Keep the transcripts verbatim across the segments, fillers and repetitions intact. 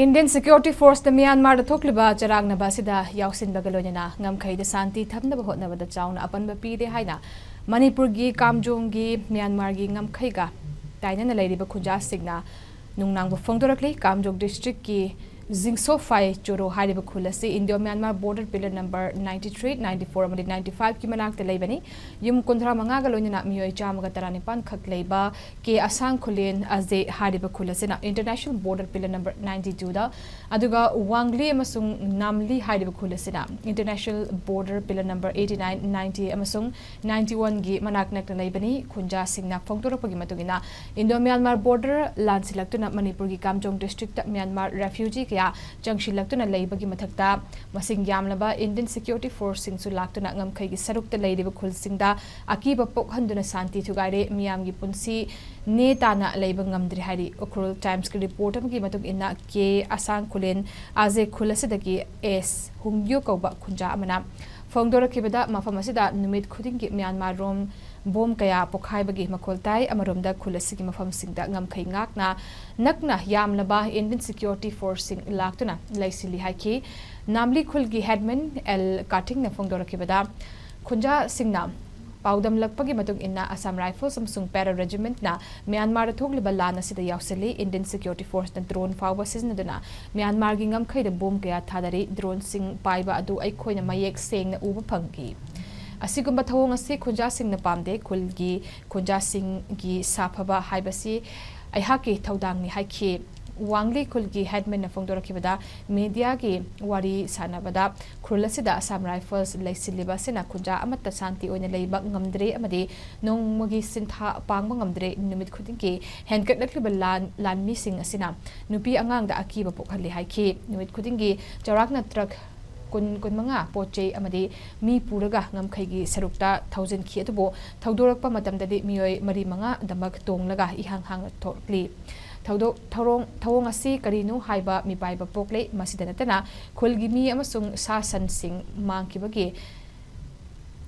Indian Security Force ꯅ ꯃ꯭ꯌꯥꯟꯃꯥꯔꯗ ꯊꯣꯛꯂꯤꯕ ꯆꯔꯥꯡꯅꯕ ꯑꯁꯤꯗ ꯌꯥꯎꯁꯤꯟꯕꯒ ꯂꯣꯏꯅꯅ ꯉꯝꯈꯩꯗ ꯁꯥꯟꯇꯤ ꯊꯝꯅꯕ ꯍꯣꯠꯅꯕꯗ ꯆꯥꯎꯅ ꯑꯄꯟꯕ ꯄꯤꯔꯦ ꯍꯥꯏꯅ ꯃꯅꯤꯄꯨꯔꯒꯤ ꯀꯥꯝꯖꯣꯡꯒꯤ ꯃ꯭ꯌꯥꯟꯃꯥꯔꯒꯤ ꯉꯝꯈꯩꯒ ꯇꯥꯏꯅꯅ ꯂꯩꯔꯤꯕ ꯈꯨꯟꯖꯥꯁꯤꯡꯅ ꯅꯨꯡꯅꯥꯡꯕ ꯐꯣꯡꯗꯣꯔꯛꯂꯤ꯫ ꯀꯥꯝꯖꯣꯡ district ꯀꯤ ꯖꯤꯡꯁꯣꯐꯥꯏ ꯆꯣꯔꯣ ꯍꯥꯏꯔꯤꯕ ꯈꯨꯜ ꯑꯁꯤ Indo Myanmar border pillar number ninety three, ninety four ꯑꯃꯗꯤ ninety five ꯀꯤ ꯃꯅꯥꯛꯇ ꯂꯩꯕꯅꯤ꯫ ꯌꯨꯝ ꯀꯨꯟꯊ꯭ꯔꯥ ꯃꯉꯥꯒ ꯂꯣꯏꯅꯅ ꯃꯤꯑꯣꯏ ꯆꯥꯝꯃꯒ ꯇꯔꯥꯅꯤꯄꯥꯟ ꯈꯛ ꯂꯩꯕ ꯀꯦ ꯑꯁꯥꯡ ꯈꯨꯂꯦꯟ ꯑꯖꯦ ꯍꯥꯏꯔꯤꯕ ꯈꯨꯜ ꯑꯁꯤꯅ International Border Pillar number ninety two ꯗ, ꯑꯗꯨꯒ ꯋꯥꯡꯂꯤ ꯑꯃꯁꯨꯡ ꯅꯥꯝꯂꯤ ꯍꯥꯏꯔꯤꯕ ꯈꯨꯜ ꯑꯁꯤꯅ International Border Pillar number eighty nine, ninety ꯑꯃꯁꯨꯡ ninety one ꯒꯤ ꯃꯅꯥꯛ ꯅꯛꯅ ꯂꯩꯕꯅꯤ꯫ ꯈꯨꯟꯖꯥꯁꯤꯡꯅ ꯐꯣꯡꯗꯣꯔꯛꯄꯒꯤ ꯃꯇꯨꯡ ꯏꯟꯅ, Indo Myanmar border ꯂꯥꯟꯁꯤꯜꯂꯛꯇꯨꯅ ꯃꯅꯤꯄꯨꯔꯒꯤ ꯀꯥꯝꯖꯣꯡ district ꯇ ꯃ꯭ꯌꯥꯟꯃꯥꯔ refugee ꯀꯌꯥ ꯆꯪꯁꯤꯜꯂꯛꯇꯨꯅ ꯂꯩꯕꯒꯤ ꯃꯊꯛꯇ, ꯃꯁꯤꯡ ꯌꯥꯝꯂꯕ Indian Security Force ꯁꯤꯡꯁꯨ ꯂꯥꯛꯇꯨꯅ ꯉꯝꯈꯩꯒꯤ ꯁꯔꯨꯛꯇ ꯂꯩꯔꯤꯕ ꯈꯨꯜꯁꯤꯡꯗ ꯑꯀꯤꯕ ꯄꯣꯛꯍꯟꯗꯨꯅ ꯁꯥꯟꯇꯤ ꯊꯨꯒꯥꯏꯔꯦ, ꯃꯤꯌꯥꯝꯒꯤ ꯄꯨꯟꯁꯤ ꯅꯦ ꯇꯥꯅ ꯂꯩꯕ ꯉꯝꯗ꯭ꯔꯦ ꯍꯥꯏꯔꯤ꯫ ꯎꯈ꯭ꯔꯨꯜ Times ꯀꯤ report ꯑꯃꯒꯤ ꯃꯇꯨꯡ ꯏꯟꯅ, ꯀꯦ ꯑꯁꯥꯡ ꯈꯨꯂꯦꯟ ꯑꯖꯦ ꯈꯨꯜ ꯑꯁꯤꯗꯒꯤ ꯑꯦꯁ ꯍꯨꯡꯒ꯭ꯌꯨ ꯀꯧꯕ ꯈꯨꯟꯖꯥ ꯑꯃꯅ ꯐꯣꯡꯗꯣꯔꯛꯈꯤꯕꯗ, ꯃꯐꯝ ꯑꯁꯤꯗ ꯅꯨꯃꯤꯠ ꯈꯨꯗꯤꯡꯒꯤ ꯃ꯭ꯌꯥꯟꯃꯥꯔ ꯔꯣꯝ ꯕꯣꯝ ꯀꯌꯥ ꯄꯣꯈꯥꯏꯕꯒꯤ ꯃꯈꯣꯜ ꯇꯥꯏ꯫ ꯑꯃꯔꯣꯝꯗ, ꯈꯨꯜ ꯑꯁꯤꯒꯤ ꯃꯐꯝꯁꯤꯡꯗ ꯉꯝꯈꯩ ꯉꯥꯛꯅ ꯅꯛꯅ ꯌꯥꯝꯂꯕ Indian Security Force ꯁꯤꯡ ꯂꯥꯛꯇꯨꯅ ꯂꯩꯁꯤꯜꯂꯤ ꯍꯥꯏꯈꯤ꯫ ꯅꯥꯝꯂꯤ ꯈꯨꯜꯒꯤ headman ꯑꯦꯜ ꯀꯥꯊꯤꯡꯅ ꯐꯣꯡꯗꯣꯔꯛꯈꯤꯕꯗ, ꯈꯨꯟꯖꯥꯁꯤꯡꯅ ꯄꯥꯎꯗꯝꯂꯛꯄꯒꯤ ꯃꯇꯨꯡ ꯏꯟꯅ, Assam Rifles ꯑꯃꯁꯨꯡ Para Regiment ꯅ ꯃ꯭ꯌꯥꯟꯃꯥꯔꯗ ꯊꯣꯛꯂꯤꯕ ꯂꯥꯟ ꯑꯁꯤꯗ ꯌꯥꯎꯁꯤꯜꯂꯤ꯫ Indian Security Force ꯅ drone ꯐꯥꯎꯕ ꯁꯤꯖꯤꯟꯅꯗꯨꯅ ꯃ꯭ꯌꯥꯟꯃꯥꯔꯒꯤ ꯉꯝꯈꯩꯗ ꯕꯣꯝ ꯀꯌꯥ ꯊꯥꯗꯔꯤ꯫ Drone ꯁꯤꯡ ꯄꯥꯏꯕ ꯑꯗꯨ ꯑꯩꯈꯣꯏꯅ ꯃꯌꯦꯛ ꯁꯦꯡꯅ ꯎꯕ ꯐꯪꯈꯤ꯫ ꯑꯁꯤꯒꯨꯝꯕ ꯊꯧꯑꯣꯡ ꯑꯁꯤ ꯈꯨꯟꯖꯥꯁꯤꯡꯅ ꯄꯥꯝꯗꯦ꯫ ꯈꯨꯜꯒꯤ ꯈꯨꯟꯖꯥꯁꯤꯡꯒꯤ ꯁꯥꯐꯕ ꯍꯥꯏꯕꯁꯤ ꯑꯩꯍꯥꯛꯀꯤ ꯊꯧꯗꯥꯡꯅꯤ ꯍꯥꯏꯈꯤ꯫ ꯋꯥꯡꯂꯤ ꯈꯨꯜꯒꯤ headman ꯅ ꯐꯣꯡꯗꯣꯔꯛꯈꯤꯕꯗ, media ꯒꯤ ꯋꯥꯔꯤ ꯁꯥꯟꯅꯕꯗ, ꯈꯨꯜ ꯑꯁꯤꯗ Assam Rifles ꯂꯩꯁꯤꯜꯂꯤꯕ ꯑꯁꯤꯅ ꯈꯨꯟꯖꯥ ꯑꯃꯠꯇ ꯁꯥꯟꯇꯤ ꯑꯣꯏꯅ ꯂꯩꯕ ꯉꯝꯗ꯭ꯔꯦ ꯑꯃꯗꯤ ꯅꯣꯡꯃꯒꯤ ꯁꯤꯟꯊꯥ ꯄꯥꯡꯕ ꯉꯝꯗ꯭ꯔꯦ꯫ ꯅꯨꯃꯤꯠ ꯈꯨꯗꯤꯡꯒꯤ ꯍꯦꯟꯒꯠꯂꯛꯂꯤꯕ ꯂꯥꯟ, ꯂꯥꯟꯃꯤꯁꯤꯡ ꯑꯁꯤꯅ ꯅꯨꯄꯤ ꯑꯉꯥꯡꯗ ꯑꯀꯤꯕ ꯄꯣꯛꯍꯜꯂꯤ ꯍꯥꯏꯈꯤ꯫ ꯅꯨꯃꯤꯠ ꯈꯨꯗꯤꯡꯒꯤ ꯆꯥꯎꯔꯥꯛꯅ truck ꯀꯨꯟ, ꯀꯨꯟꯃꯉꯥ ꯄꯣꯠ ꯆꯩ ꯑꯃꯗꯤ ꯃꯤ ꯄꯨꯔꯒ ꯉꯝꯈꯩꯒꯤ ꯁꯔꯨꯛꯇ ꯊꯧꯖꯤꯟꯈꯤ꯫ ꯑꯗꯨꯕꯨ ꯊꯧꯗꯣꯔꯛꯄ ꯃꯇꯝꯗꯗꯤ ꯃꯤꯑꯣꯏ ꯃꯔꯤ ꯃꯉꯥ ꯗꯃꯛ ꯇꯣꯡꯂꯒ ꯏꯍꯥꯡ ꯍꯥꯡꯅ ꯊꯣꯛꯂꯤ꯫ ꯊꯧꯗꯣꯛ, ꯊꯧꯔꯣꯡ, ꯊꯧꯑꯣꯡ ꯑꯁꯤ ꯀꯔꯤꯅꯣ ꯍꯥꯏꯕ ꯃꯤꯄꯥꯏꯕ ꯄꯣꯛꯂꯦ꯫ ꯃꯁꯤꯗ ꯅꯠꯇꯅ ꯈꯨꯜꯒꯤ ꯃꯤ ꯑꯃꯁꯨꯡ ꯁꯥ ꯁꯟꯁꯤꯡ ꯃꯥꯡꯈꯤꯕꯒꯤ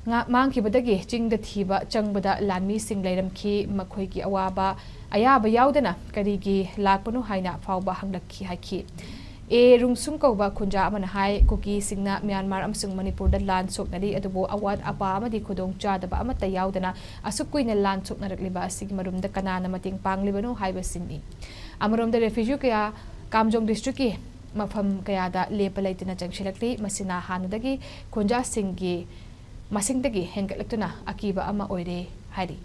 ꯉꯥ ꯃꯥꯡꯈꯤꯕꯗꯒꯤ ꯆꯤꯡꯗ ꯊꯤꯕ ꯆꯪꯕꯗ ꯂꯥꯟꯃꯤꯁꯤꯡ ꯂꯩꯔꯝꯈꯤ꯫ ꯃꯈꯣꯏꯒꯤ ꯑꯋꯥꯕ ꯑꯌꯥꯕ ꯌꯥꯎꯗꯅ ꯀꯔꯤꯒꯤ ꯂꯥꯛꯄꯅꯣ ꯍꯥꯏꯅ ꯐꯥꯎꯕ ꯍꯪꯂꯛꯈꯤ ꯍꯥꯏꯈꯤ꯫ ꯑꯦ ꯔꯨꯡꯁꯨꯡ ꯀꯧꯕ ꯈꯨꯟꯖꯥ ꯑꯃꯅ ꯍꯥꯏ, ꯀꯨꯀꯤꯁꯤꯡꯅ ꯃ꯭ꯌꯥꯟꯃꯥꯔ ꯑꯃꯁꯨꯡ ꯃꯅꯤꯄꯨꯔꯗ ꯂꯥꯟ ꯁꯣꯛꯅꯔꯤ, ꯑꯗꯨꯕꯨ ꯑꯋꯥꯠ ꯑꯄꯥ ꯑꯃꯗꯤ ꯈꯨꯗꯣꯡ ꯆꯥꯗꯕ ꯑꯃꯠꯇ ꯌꯥꯎꯗꯅ ꯑꯁꯨꯛ ꯀꯨꯏꯅ ꯂꯥꯟ ꯁꯣꯛꯅꯔꯛꯂꯤꯕ ꯑꯁꯤꯒꯤ ꯃꯔꯨꯝꯗ ꯀꯅꯥꯅ ꯃꯇꯦꯡ ꯄꯥꯡꯂꯤꯕꯅꯣ ꯍꯥꯏꯕꯁꯤꯅꯤ꯫ ꯑꯃꯔꯣꯝꯗ ꯔꯦꯐ꯭ꯌꯨꯖꯤ ꯀꯌꯥ ꯀꯥꯝꯖꯣꯡ ꯗꯤꯁꯇ꯭ꯔꯤꯛꯀꯤ ꯃꯐꯝ ꯀꯌꯥꯗ ꯂꯦꯞꯄ ꯂꯩꯇꯅ ꯆꯪꯁꯤꯜꯂꯛꯂꯤ꯫ ꯃꯁꯤꯅ ꯍꯥꯟꯅꯗꯒꯤ ꯈꯨꯟꯖꯥꯁꯤꯡꯒꯤ ꯃꯁꯤꯡꯗꯒꯤ ꯍꯦꯟꯒꯠꯂꯛꯇꯨꯅ ꯑꯀꯤꯕ ꯑꯃ ꯑꯣꯏꯔꯦ ꯍꯥꯏꯔꯤ꯫